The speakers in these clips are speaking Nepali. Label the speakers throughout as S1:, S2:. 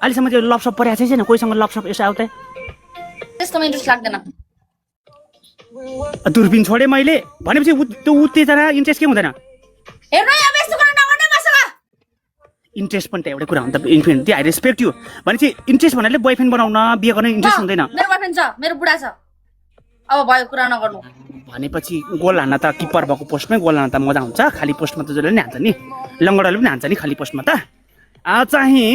S1: अहिलेसम्म त्यो लपसप परेको छैन कोहीसँग लपसप यसो आउ त
S2: त्यस्तोमा इन्ट्रेस्ट लाग्दैन
S1: दूरबीन छोडे मैले भनेपछि त्यो उत्तेजना इन्ट्रेस्ट के हुँदैन
S2: हेर्नु अब यस्तो गर्न नगर्नु मसँग
S1: इन्ट्रेस्ट पनि त एउटै कुरा हो नि त इन्फिनिटी आई रेस्पेक्ट यु भनेपछि इन्ट्रेस्ट भन्नाले बोयफ्रेन्ड बनाउन बिहे गर्न इन्ट्रेस्ट हुँदैन
S2: मेरो बोयफ्रेन्ड छ मेरो बुढा छ अब भयो कुरा नगर्नु
S1: भनेपछि गोल हान्न त किपर भएको पोस्टमै गोल हान्न त मजा हुन्छ खाली पोस्टमा त जसले नि हान्छ नि लङ्गडाले पनि हान्छ नि खाली पोस्टमा त चाहिँ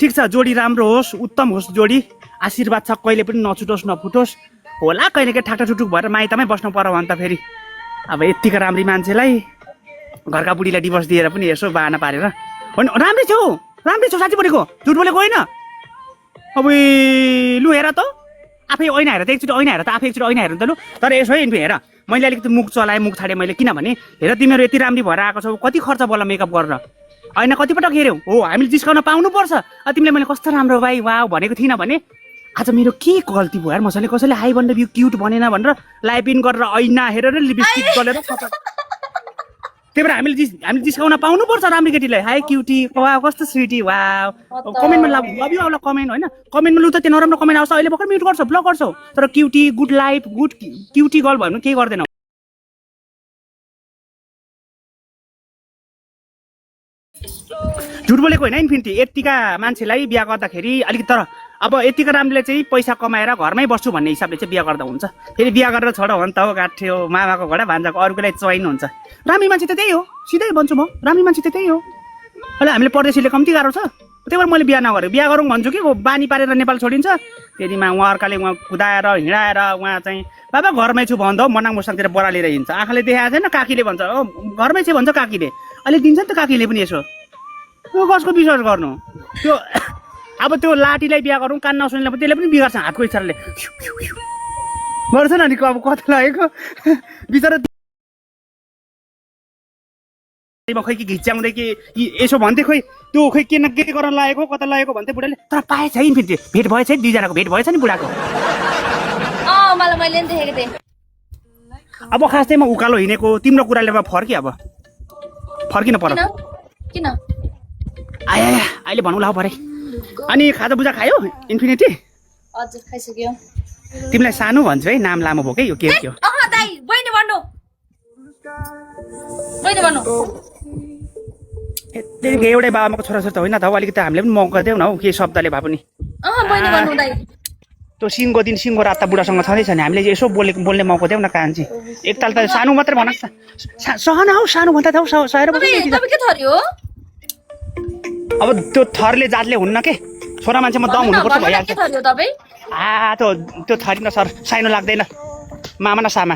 S1: ठिक छ जोडी राम्रो होस् उत्तम होस् जोडी आशीर्वाद छ कहिले पनि नछुटोस् नफुटोस् होला कहिले काहीँ ठाकटा टुटुक भएर माइतमै बस्नु पर्यो भने त फेरि अब यत्तिको राम्री मान्छेलाई घरका बुढीलाई डिभोर्स दिएर पनि यसो बाहना पारेर होइन राम्रै छौ साँच्ची बोलेको झुट बोलेको होइन अब लु हेर त आफै ऐना हेर त एकचोटि ऐना हेर त आफै एकचोटि ऐना हेर त लु तर यसो है हेर मैले अलिकति मुख चलाएँ मुख छाडेँ मैले किनभने हेर तिमीहरू यति राम्री भएर आएको छौ कति खर्च बोला मेकअप गरेर ऐना कतिपटक हेऱ्यौ हो हामीले जिस्काउन पाउनुपर्छ तिमीले मैले कस्तो राम्रो भाइ वाउ भनेको थिइनँ भने आज मेरो के गल्ती भयो यार मसँग कसैले हाई भनेर बिउ क्युट भनेन भनेर लाइप इन गरेर ऐना हेरेर लिपस्टिक गरेर त्यही भएर हामीले जिस्काउन पाउनुपर्छ राम्रो केटीलाई हाई क्युटी वा कस्तो स्विटी वा कमेन्टमा लभ यु आउला कमेन्ट होइन कमेन्टमा लु त त्यो नराम्रो कमेन्ट आउँछ अहिले भर्खर म्युट गर्छौ ब्लक गर्छौ तर cutie good life good cutie girl भयो भने केही गर्दैन झुट बोलेको होइन इन्फिनिटी यतिका मान्छेलाई बिहा गर्दाखेरि अलिकति तर अब यतिको राम्रोले चाहिँ पैसा कमाएर घरमै बस्छु भन्ने हिसाबले चाहिँ बिहा गर्दा हुन्छ फेरि बिहा गरेर छोड हो नि त हो गाँठ्यो मामाको घोडा भान्जाको अरूकोलाई चोइन हुन्छ राम्री मान्छे त त्यही हो सिधै भन्छु म राम्री मान्छे त त्यही हो अहिले हामीले परदेशीले कम्ती गाह्रो छ त्यही भएर मैले बिहा नगरेँ बिहा गरौँ भन्छु कि बानी पारेर नेपाल छोडिन्छ त्यतिमा उहाँ अर्काले उहाँ कुदाएर हिँडाएर उहाँ चाहिँ बाबा घरमै छु भन्दा मनाङ मुसाङतिर बरा लिएर हिँड्छ आँखाले देखाएको छैन काकीले भन्छ घरमै छु भन्छ काकीले अहिले दिन्छ नि त काकीले पनि यसो कसको विश्वास गर्नु त्यो अब त्यो लाटीलाई बिहा गरौँ कान नसुनेलाई त्यसले पनि बिगार्छ हातको इच्छाले गर्छ नि अब कता लागेको बिचरा खै कि घिच्याउँदै कि यसो भन्थे खोइ त्यो खोइ के न के गर्न लागेको कता लागेको भन्थे बुढाले तर पाएछ है फेरि भेट भएछ है दुईजनाको भेट भएछ नि बुढाको
S2: मलाई मैले नि देखेको थिएँ
S1: अब खास चाहिँ म उकालो हिँडेको तिम्रो कुराले फर्केँ अब फर्किन पर्यो
S2: किन
S1: आया अहिले भनौँ ला परे अनि खाजा बुजा खायो इन्फिनिटी
S2: हजुर खाइसक्यो
S1: तिमीलाई सानो भन्छु है नाम लामो भयो के यो के हो
S2: दाइ बहिनी भन्नु
S1: एउटै बाबामाको छोराछोरी त होइन त अलिकति हामीले पनि मौका देऊ न हौ के शब्दले भए पनि त्यो सिंहको दिन सिंहको रात त बुढासँग छँदैछ नि हामीले यसो बोल्ने मौका देऊ न कान्छी एकताल त सानो मात्रै भन सहन हौ सानो भन्दा त हौ सहेर अब त्यो थरले जातले हुन्न के छोरा मान्छेमा दम हुनुपर्छ भइहाल्छ त्यो थरी न सर साइनो लाग्दैन मामा न सामा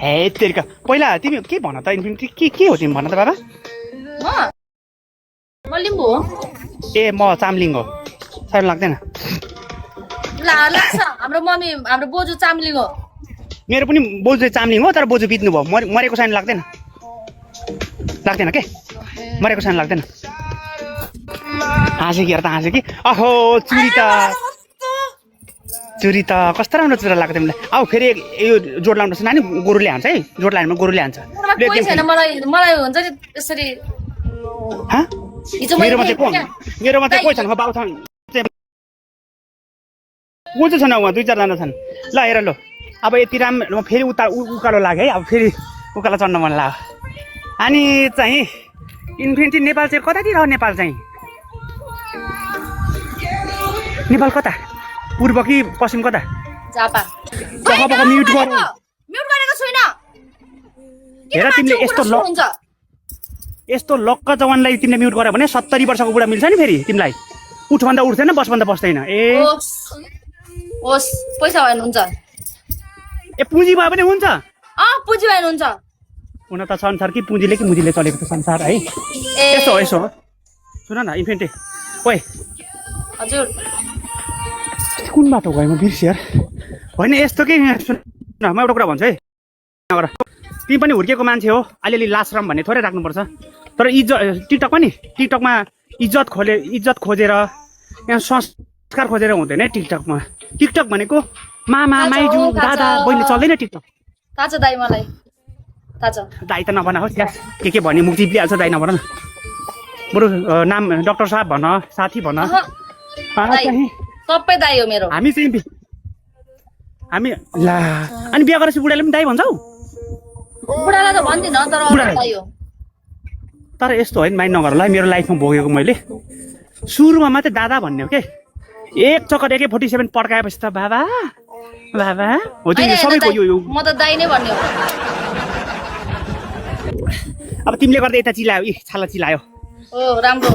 S1: हे तेरिका पहिला तिमी के भन त इन्फिनिटी के हो तिमी भन त बाबा ए म चामलिङ हो साइनो लाग्दैन
S2: हाम्रो बोजू चामलिङ हो
S1: मेरो पनि बोजू चामलिङ हो तर बोजू बित्नु भयो मरेको साइनो लाग्दैन के मरेको सानो लाग्दैन हाँसे कि अहो चुरी त कस्तो राम्रो चुरा लाग्छ तिमीलाई आऊ फेरि यो जोड लाउनु नानी गोरुले हान्छ है जोड लाइनमा गोरुले हान्छ मेरोमा चाहिँ कोही छैन बाउ छ को चाहिँ छैन उहाँ 2-4 जना छन् ल हेर ल अब यति राम्रो फेरि उकालो लाग्यो है अब फेरि उकालो चढ्न मन लाग्यो अनि चाहिँ इन्फिनिटी नेपाल चाहिँ कतातिर हो नेपाल चाहिँ नेपाल कता पूर्व कि पश्चिम कता म्युट
S2: गरेको छैन
S1: हेर तिमीले यस्तो लक्क जवानलाई तिमीले म्युट गर्यो भने 70 वर्षको बुढा मिल्छ नि फेरि तिमीलाई उठभन्दा उठ्दैन बसभन्दा बस्दैन
S2: पैसा भएन हुन्छ
S1: पुँजी भयो भने हुन्छ
S2: पुँजी भएन हुन्छ
S1: हुन त संसार कि पुँजीले कि मुजीले चलेको त संसार है यसो सुन न इन्फिनिटी ओए
S2: हजुर
S1: कुन बाटो गयो म बिर्सेँ यार होइन यस्तो के सुन न म एउटा कुरा भन्छु है नगर तिमी पनि हुर्केको मान्छे हो अलिअलि लासरम भन्ने थोरै राख्नुपर्छ तर टिकटकमा इज्जत खोजेर यहाँ संस्कार खोजेर हुँदैन है टिकटकमा टिकटक भनेको मामा माइजू दादा बहिनी चल्दैन टिकटक
S2: थाहा छ दाइ मलाई थाहा छ
S1: दाइ त नभन होस् यार के भन्ने मुख चिप्लिहाल्छ दाइ नभन न बरु नाम डाक्टर साहब भन साथी भन
S2: दाइ,
S1: चाहिँ
S2: सबै दाइ हो मेरो।
S1: हामी हामी ला अनि बिहा गरेपछि बुढाले पनि दाइ भन्छौ
S2: बुढालाई त भन्दिनँ तर
S1: बुढालाई?
S2: दाइ हो।
S1: तर यस्तो होइन माइन्ड नगर ल मेरो लाइफमा भोगेको मैले सुरुमा मात्रै दादा भन्ने हो के एक चक्कर AK-47 पड्काएपछि त बाबा बाबा हो त्यो
S2: होइन,
S1: सबैको
S2: दाइ,
S1: यो
S2: म त दाइ नै भन्ने हो।
S1: अब तिमीले गर्दा यता चिलायो छाला चिलायो
S2: हो राम्रो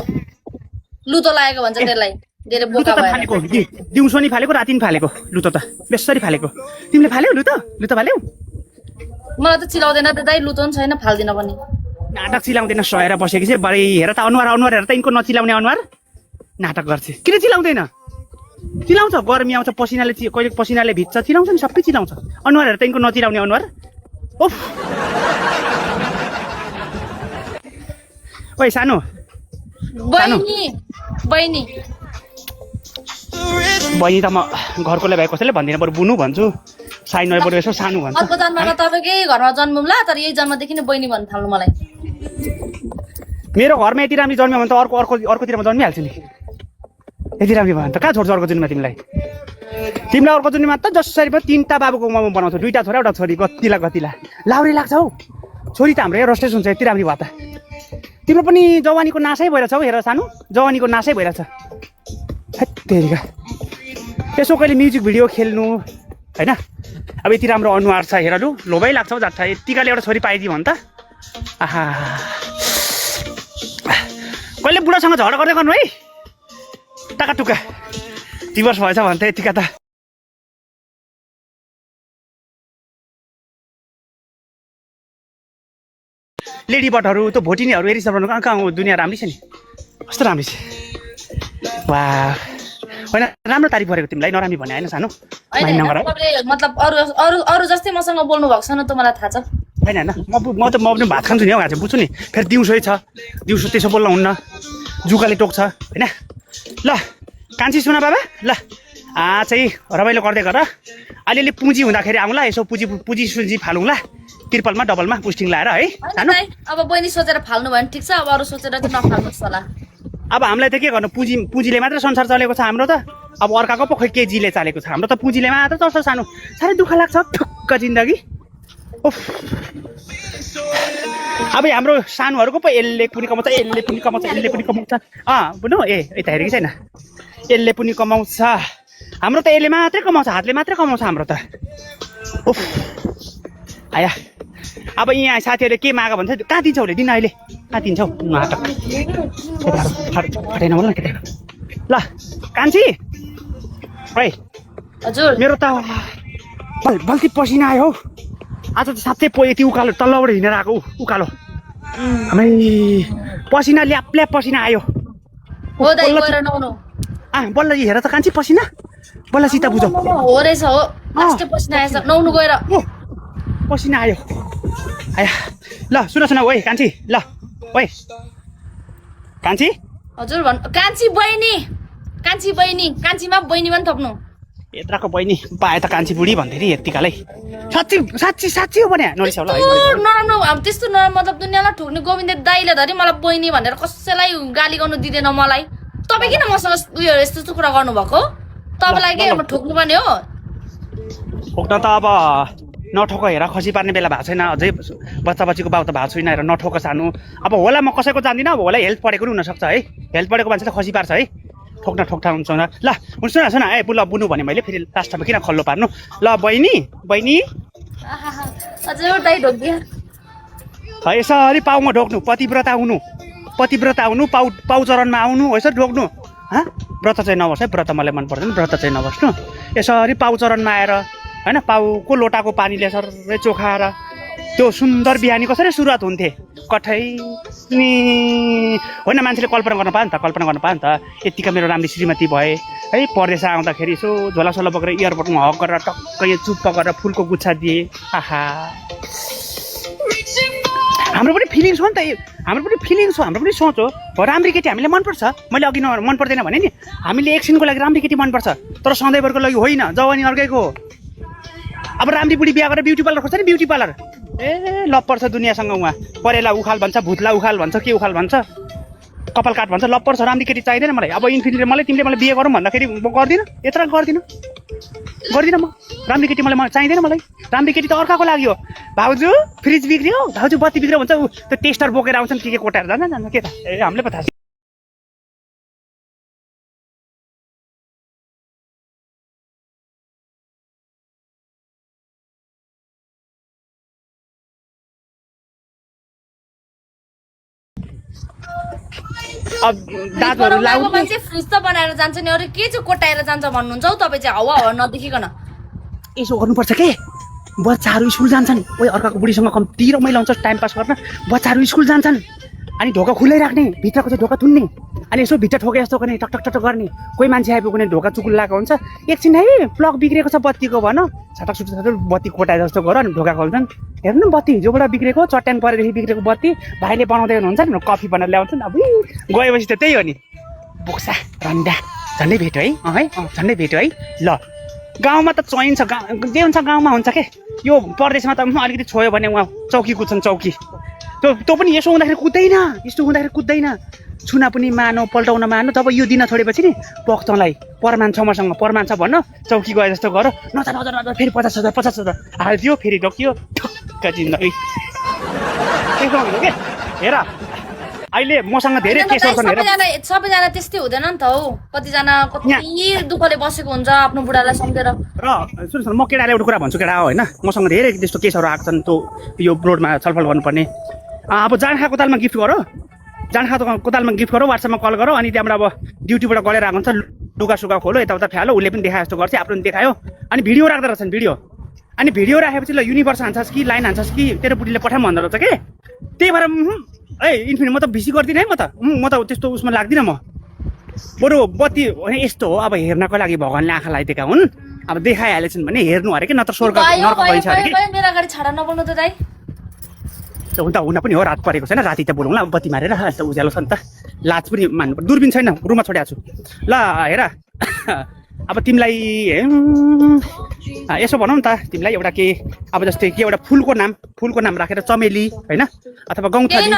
S2: लुतो लागेको भन्छ त्यसलाई धेरै
S1: लुतो
S2: बोका
S1: त
S2: भएर।
S1: फालेको दिउँसो नि फालेको राति नि फालेको लुतो त बेसरी फालेको तिमीले फाल्यौ लुतो फाल्यौ
S2: मलाई त चिलाउँदैन त दाइ, लुतो पनि छैन फाल्दिनँ पनि।
S1: नाटक चिलाउँदैन सहेर बसेको चाहिँ बरे हेर त अनुहार हेर त यिनको नचिलाउने अनुहार नाटक गर्छ किन चिलाउँदैन चिलाउँछ गर्मी आउँछ पसिनाले कहिले पसिनाले भिज्छ चिलाउँछ नि सबै चिलाउँछ अनुहार हेर त यिनको नचिलाउने अनुहार ओफ ओइ सानो
S2: बहिनी बहिनी
S1: बहिनी त म घरकोले भए कसैले भन्दिनँ बरु बुनु भन्छु साइनो बरु यसो सानो भन्छ
S2: अर्को जन्ममा तपाईँकै घरमा जन्मौँला तर यही जन्मदेखि नै बहिनी भन्नु थाल्नु मलाई।
S1: मेरो घरमा यति राम्रो जन्म्यो भने त अर्कोतिरमा जन्मिहाल्छु नि यति राम्रो भयो भने त कहाँ छोड्छ अर्को जन्ममा तिमीलाई अर्को जन्ममा त जसरी पनि 3टा बाबुको मोमो बनाउँछ 2टा छोरा एउटा छोरी गतिला लाउरी लाग्छ हौ छोरी त हाम्रो यहाँ रोस्टेस हुन्छ यति राम्रो भयो त तिम्रो पनि जवानीको नासै भइरहेछ हौ हेर सानो जवानीको नासै भइरहेछ हेत्तेरिका यसो कहिले म्युजिक भिडियो खेल्नु होइन अब यति राम्रो अनुहार छ हेर लु लोभै लाग्छ हौ जाट्ठा यत्तिकाले एउटा छोरी पाइदियो भने त आहा कहिले बुढासँग झगडा गर्दै गर्नु है टाकाटुका दिवस भएछ भने त यतिका त लेडी बटहरू त्यो भोटिनीहरू हेरिसक्नु कहाँ दुनियाँ राम्रै छ नि कस्तो राम्रै छ वाह होइन राम्रो तारिफ गरेको तिमीलाई नरामी भने होइन सानो
S2: होइन
S1: नगर
S2: तपाईँले मतलब अरू अरू अरू जस्तै मसँग बोल्नु भएको छ न त मलाई थाहा छ।
S1: होइन म पनि भात खान्छु नि हौ आज बुझ्छु नि फेरि दिउँसै छ दिउँसो त्यसो बोल्न हुन्न जुकाले टोक्छ होइन ल कान्छी सुन बाबा ल चाहिँ रमाइलो गर्दै गर अलिअलि पुँजी हुँदाखेरि आउँला यसो पुँजी सुजी फालौँला त्रिपलमा डबलमा पुस्टिङ लाएर है सानो
S2: अब बहिनी सोचेर फाल्नु भयो भने ठिक छ अब अरू सोचेर चाहिँ नफाल्नुहोस् होला।
S1: अब हामीलाई त के गर्नु पुँजीले मात्र संसार चलेको छ हाम्रो त अब अर्काको पो खोइ केजीले चलेको छ हाम्रो त पुँजीले मात्र चल्छ सानो साह्रै दुःख लाग्छ ठुक्क जिन्दगी उफ अब हाम्रो सानोहरूको पो यसले पनि कमाउँछ बुझ्नु यता हेरेको छैन यसले पनि कमाउँछ हाम्रो त यसले मात्रै कमाउँछ हातले मात्रै कमाउँछ हाम्रो त उफ आया अब यहाँ साथीहरूले के माग भन्छ कहाँ दिन्छौ ले दिन अहिले कहाँ दिन्छौ नाटक फटेन होला केटा ल कान्छी है
S2: हजुर
S1: मेरो त बल्ती पसिना आयो हौ आज त साँच्चै यति उकालो तल्लोबाट हिँडेर आएको उकालो आमै पसिना ल्याप पसिना आयो
S2: हो दाइ गएर नुहाउनु।
S1: बल्ल हेर त कान्छी पसिना बल्ल सिता बुझौ
S2: हो रहेछ हो लास्टै पसिना आएछ नुहाउनु गएर
S1: पसिना आयो आया ल सुन ओइ कान्छी ल ओइ कान्छी
S2: हजुर भन् कान्छी बहिनी कान्छीमा बहिनी पनि थप्नु
S1: यत्राको बहिनी पाए त कान्छी बुढी भन्थे नि यतिकालै साँच्ची हो भने नरिसाउ ल
S2: नराम्रो अब त्यस्तो नराम्रो मतलब दुनियाँलाई ठोक्ने गोविन्द दाइले धरि मलाई बहिनी भनेर कसैलाई गाली गर्नु दिँदैन मलाई। तपाईँ किन मसँग उयो यस्तो कुरा गर्नुभएको तपाईँलाई के ठोक्नु पर्ने हो
S1: ठोक्न त अब नठोक हेर खसी पार्ने बेला भएको छैन अझै बच्चाको बाउ त भएको छैन हेर नठोक सानो अब होला म कसैको जान्दिनँ अब होला हेल्थ पढेको पनि हुनसक्छ है हेल्थ पढेको मान्छे त खसी पार्छ है ठोक्ठा हुन्छ ल सुन है बुनु भने मैले फेरि लास्टमा किन खल्लो पार्नु ल बहिनी
S2: हजुर दाइ ढोकिदिए
S1: यसरी पाउमा ढोक्नु पतिव्रता हुनु पाउ चरणमा आउनु यसरी ढोक्नु व्रत चाहिँ नबस्नु है व्रत मलाई मन पर्दैन व्रत चाहिँ नबस्नु यसरी पाउ चरणमा आएर होइन पाउको लोटाको पानीले यसरी चोखाएर त्यो सुन्दर बिहानी कसरी सुरुवात हुन्थे कठै नि होइन मान्छेले कल्पना गर्न पायो नि त यतिका मेरो राम्रो श्रीमती भए है परदेश आउँदाखेरि यसो झोलासोला बोकेर एयरपोर्टमा हक गरेर टक्क यो चुप्प गरेर फुलको गुच्छा दिए आहा हाम्रो पनि फिलिङ्स हो नि त हाम्रो पनि फिलिङ्स हो हाम्रो पनि सोच हो राम्रो केटी हामीले मनपर्छ मैले अघि मन पर्दैन भने नि हामीले एकछिनको लागि राम्रो केटी मनपर्छ तर सधैँभरको लागि होइन जवानी अर्कैको हो अब राम्रो बुढी बिहा गरेर ब्युटी पार्लर खोज्छ नि ब्युटी पार्लर लप्पर छ दुनियाँसँग उहाँ परेला उखाल भन्छ भुतला उखाल भन्छ के उखाल भन्छ कपाल काट भन्छ लप्पर छ राम्रो केटी चाहिँदैन मलाई अब इन्फिनिटी मलाई तिमीले मलाई बिहे गरौँ भन्दाखेरि म गर्दिनँ यत्र गर्दिनँ म राम्रो केटी मलाई चाहिँदैन मलाई राम्रो केटी त अर्काको लागि हो भाउजू फ्रिज बिग्रियो भाउजू बत्ती बिग्रियो भन्छ त्यो टेस्टर बोकेर आउँछन् के कोटाएर जान्छ के त हामीले पो थाहा छ अब दाजुहरू लाउनु
S2: मान्छे फ्रिज त बनाएर जान्छ नि अरू के चाहिँ कोटाएर जान्छ भन्नुहुन्छ हौ तपाईँ चाहिँ हावा नदेखिकन
S1: यसो गर्नुपर्छ के बच्चाहरू स्कुल जान्छन् कोही अर्काको बुढीसँग कम्ती रमाइलो हुन्छ टाइम पास गर्न बच्चाहरू स्कुल जान्छन् अनि ढोका खुल्लै राख्ने भित्रको चाहिँ ढोका थुन्ने अनि यसो भित्र ठोके जस्तो गर्ने टक टक टक गर्ने कोही मान्छे आइपुग्यो भने ढोका चुकुल लगाएको हुन्छ एकछिन है प्लग बिग्रेको छ बत्तीको भन छटक छटक बत्ती कोटाए जस्तो गर अनि ढोका खोल्छन् हेर्नु न बत्ती हिजोबाट बिग्रेको चट्याङ परेदेखि बिग्रेको बत्ती भाइले बनाउँदै हुनुहुन्छ नि कफी बनाएर ल्याउँछन् अब गएपछि त त्यही हो नि बोक्सा रन्डा झन्डै भेट्यो है झन्डै भेट्यो है ल गाउँमा त चाहिन्छ जे हुन्छ गाउँमा हुन्छ के यो परदेशमा त अलिकति छोयो भने उहाँ चौकी कुद्छन् चौकी त्यो पनि यसो हुँदाखेरि कुद्दैन यस्तो हुँदाखेरि कुद्दैन छुना पनि मानो पल्टाउन मानो तब यो दिन छोडेपछि नि पख्तलाई परमान छ मसँग परमान छ भन्न चौकी गए जस्तो गर नजा नजा नजा फेरि 50,000 हालिदियो फेरि ढोकियो ढक्क जिन्दगी त्यस्तो हुन्छ के हेर अहिले मसँग धेरै केसहरू छन् हेर
S2: सबैजना त्यस्तै हुँदैन नि त हौ कतिजना कति दुःखले बसेको हुन्छ आफ्नो बुढालाई सम्झेर
S1: र सुन्नुहोस् न म केटाले एउटा कुरा भन्छु केटा हो होइन मसँग धेरै त्यस्तो केसहरू आएको छन् त्यो यो ब्रोडमा छलफल गर्नुपर्ने अब जाँड खाएको कोतालमा गिफ्ट गर जाँड खाएको कोतालमा गिफ्ट गर वाट्सएपमा कल गर अनि त्यहाँबाट अब ड्युटीबाट गलेर आएको हुन्छ लुगा सुगा खोलो यताउता फ्यालो उसले पनि देखाए जस्तो गर्छ आफ्नो पनि देखायो अनि भिडियो राख्दो रहेछन् भिडियो अनि भिडियो राखेपछि ल युनिभर्स हान्छस् कि लाइन हान्छस् कि तेरो बुढीले पठाउँ भन्दो रहेछ के त्यही भएर ए इन्फिनिट म त भिसी गर्दिनँ है म त त्यस्तो उसमा लाग्दिनँ म बरु बत्ती यस्तो हो अब हेर्नको लागि भगवान्ले आँखा लगाइदिएका हुन् अब देखाइहालेछन् भने हेर्नु अरे कि नत्र स्वर्ग नर्क गइन्छ अरे कि
S2: मेरो अगाडि छाडा नबोल्नु त दाइ
S1: हुन पनि हो रात परेको छैन राति त बोलौँला अब बत्ती मारेर त उज्यालो छ नि त लाज पनि मान्नु पर्छ दुर्बिन छैन रुममा छोडेको छु ल हेर अब तिमीलाई यसो भनौँ न त तिमीलाई एउटा के अब जस्तै के एउटा फुलको नाम राखेर चमेली होइन अथवा गौँथली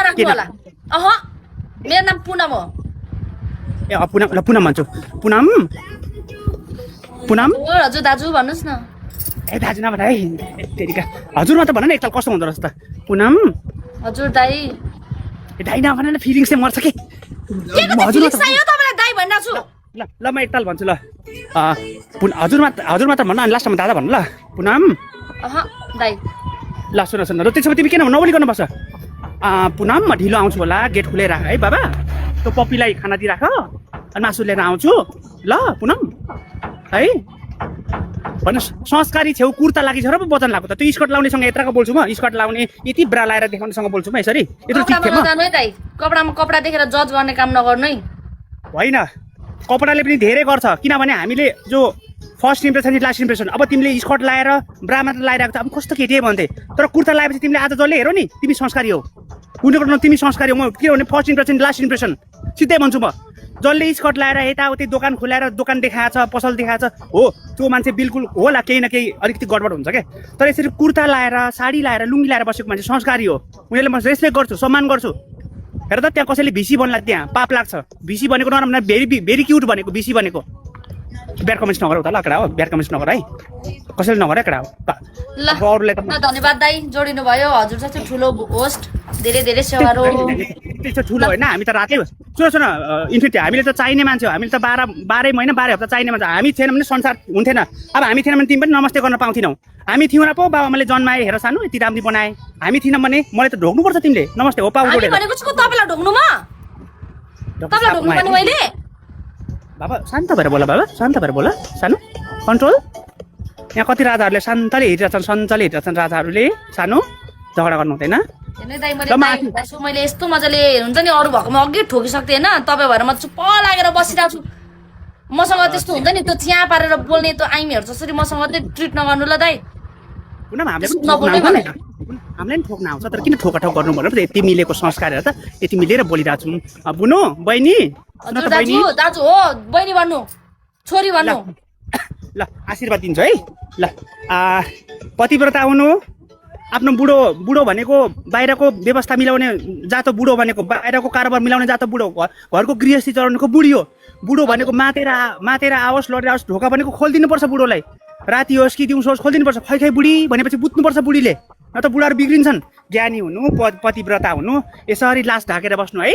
S2: मेरो नाम पुनम हो
S1: ए पुनम ल पुनम भन्छु पुनम
S2: हजुर दाजु भन्नुहोस् न
S1: ए दाजु नभन है तेरिका हजुरमा त भन न एकताल कस्तो हुँदो रहेछ त पुनम
S2: हजुर दाइ
S1: ए दाइ नभन न फिलिङ्स चाहिँ मर्छ के ल ल म एकताल भन्छु ल हजुरमा त भन्न अनि लास्टमा दादा भन्नु ल पुनम
S2: दाइ
S1: ल सुन र त्यसो भए तिमी किन नबोलिकन बस्छ पुनम म ढिलो आउँछु होला गेट खुलै राख है बाबा त्यो पप्पीलाई खाना दिइराख अनि मासु लिएर आउँछु ल पुनम है भन्नुहोस् संस्कारी छेउ कुर्ता लागि छ र पो वचन लाग्यो त त्यो स्कर्ट लाउनेसँग यत्रको बोल्छु म स्कर्ट लाउने यति ब्रा लाएर देखाउनेसँग बोल्छु म यसरी यत्रो ठिक थियो
S2: कपडामा कपडा देखेर जज गर्ने काम नगर्नु है
S1: होइन कपडाले पनि धेरै गर्छ किनभने हामीले जो फर्स्ट इम्प्रेसन लास्ट इम्प्रेसन अब तिमीले स्कर्ट लाएर ब्रा मात्र लाइरहेको त अब कस्तो केटी भन्थे तर कुर्ता लगाएपछि तिमीले आज जसले हेरौ नि तिमी संस्कारी हो उनीहरूको तिमी संस्कारी हो म के भने फर्स्ट इम्प्रेसन लास्ट इम्प्रेसन सिधै भन्छु म जसले स्कर्ट लाएर यताउति दोकान खोलाएर दोकान देखाएछ पसल देखाएछ हो त्यो मान्छे बिल्कुल होला केही न केही अलिकति गडबड हुन्छ क्या तर यसरी कुर्ता लाएर साडी लाएर लुङ्गी लाएर बसेको मान्छे संस्कारी हो उनीहरूले म रेस्पेक्ट गर्छु सम्मान गर्छु हेर त त्यहाँ कसैले भिसी बन्ला त्यहाँ पाप लाग्छ भिसी भनेको नराम्रो भेरी क्युट भनेको भिसी भनेको ब्याड कमेन्ट्स नगर उता ल कडा हो ब्याड कमेन्ट्स नगर है कसैले नगर है कडा हो
S2: ल धन्यवाद दाइ जोडिनु भयो हजुर जस्तो ठुलो होस्ट धेरै धेरै सेवारो
S1: त्यस्तो ठुलो होइन हामी त रातै सुन इन्फिनिटी हामीले त चाहिने मान्छे हो हामीले त 12 महिना 12 हप्ता चाहिने मान्छे हामी थिएन भने संसार हुन्थेन अब हामी थिएन भने तिमी पनि नमस्ते गर्न पाउँथिनौ हामी थियौँ न पो बाबामाले जन्माए हेर सानो यति राम्री बनाए हामी थिएन भने मलाई त ढोक्नुपर्छ तिमीले नमस्ते हो पाउ
S2: जोडेर भनेको छु तपाईलाई ढोक्नुमा तपाईलाई ढोक्नु पर्ने मैले
S1: बाबा शान्त भएर बोला सानो कन्ट्रोल यहाँ कति राजाहरूले शान्तले हेरिरहेछन् राजाहरूले सानो झगडा गर्नु हुँदैन
S2: मैले यस्तो मजाले हुन्छ नि अरू भएकोमा अघि ठोकिसक्थेँ होइन तपाईँ भएर म चुप्प लागेर बसिरहेको छु मसँग त्यस्तो हुन्छ नि त्यो चिया पारेर बोल्ने त्यो आइमीहरू जसरी मसँग चाहिँ ट्रिट नगर्नु ल दाइ
S1: हामीलाई पनि ठोक्न आउँछ तर किन ठोकाठोक गर्नु भनेर यति मिलेको संस्कार हेर त यति मिलेर बोलिरहेको छौँ बुनु बहिनी
S2: दाजु हो बहिनी भन्नु छोरी भन्नु
S1: ल आशीर्वाद दिन्छु है ल पतिव्रता हुनु आफ्नो बुढो भनेको बाहिरको व्यवस्था मिलाउने जातो बुढो भनेको बाहिरको कारोबार मिलाउने जातो बुढो घरको गृहस्थी चलाउनेको बुढी हो बुढो भनेको मातेर आओस् लडेर आओस् ढोका भनेको खोलिदिनुपर्छ बुढोलाई राति होस् कि दिउँसो होस् खोलिदिनुपर्छ खै बुढी भनेपछि बुझ्नुपर्छ बुढीले न त बुढाहरू बिग्रिन्छन् ज्ञानी हुनु पतिव्रता हुनु यसरी लास ढाकेर बस्नु है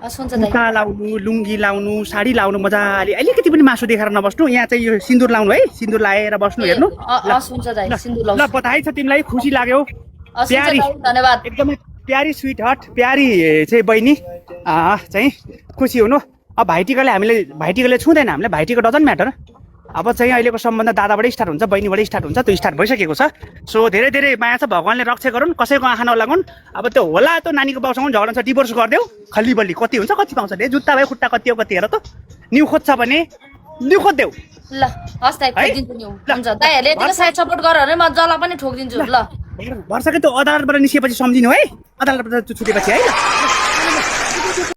S2: हुन्छ दाइ
S1: ढाका लाउनु लुङ्गी लाउनु साडी लाउनु मजाले अलिकति पनि मासु देखाएर नबस्नु यहाँ चाहिँ यो सिन्दुर लाउनु है सिन्दुर लाएर बस्नु हेर्नु
S2: हुन्छ दाइ सिन्दुर
S1: ल बधाई छ तिमीलाई खुसी लाग्यो प्यारी
S2: धन्यवाद
S1: एकदमै प्यारी स्विट हार्ट प्यारी चाहिँ बहिनी चाहिँ खुसी हुनु अब भाइटिकाले छुँदैन हामीलाई भाइटिका डजन्ट म्याटर अब चाहिँ अहिलेको सम्बन्ध दादाबाटै स्टार्ट हुन्छ बहिनीबाटै स्टार्ट हुन्छ त्यो स्टार्ट भइसकेको छ सो धेरै धेरै माया छ भगवान्ले रक्षा गरून् कसैको आँखा नलागुन् अब त्यो होला त्यो नानीको बाउसँग झगडा छ डिभोर्स गरिदेऊ खल्ली बल्ली कति हुन्छ कति पाउँछ अरे जुत्ता भयो खुट्टा कति हो कति हेर त न्यू खोज्छ भने न्यू खोज्देऊ
S2: ल हस् दाइ खोजिदिन्छु नि हुन्छ दाइहरूले यतिको साइड सपोर्ट गर भने म जला पनि ठोकिदिन्छु ल
S1: वर्षकै त्यो अदालतबाट निस्केपछि सम्झिनु है अदालतबाट छुटेपछि है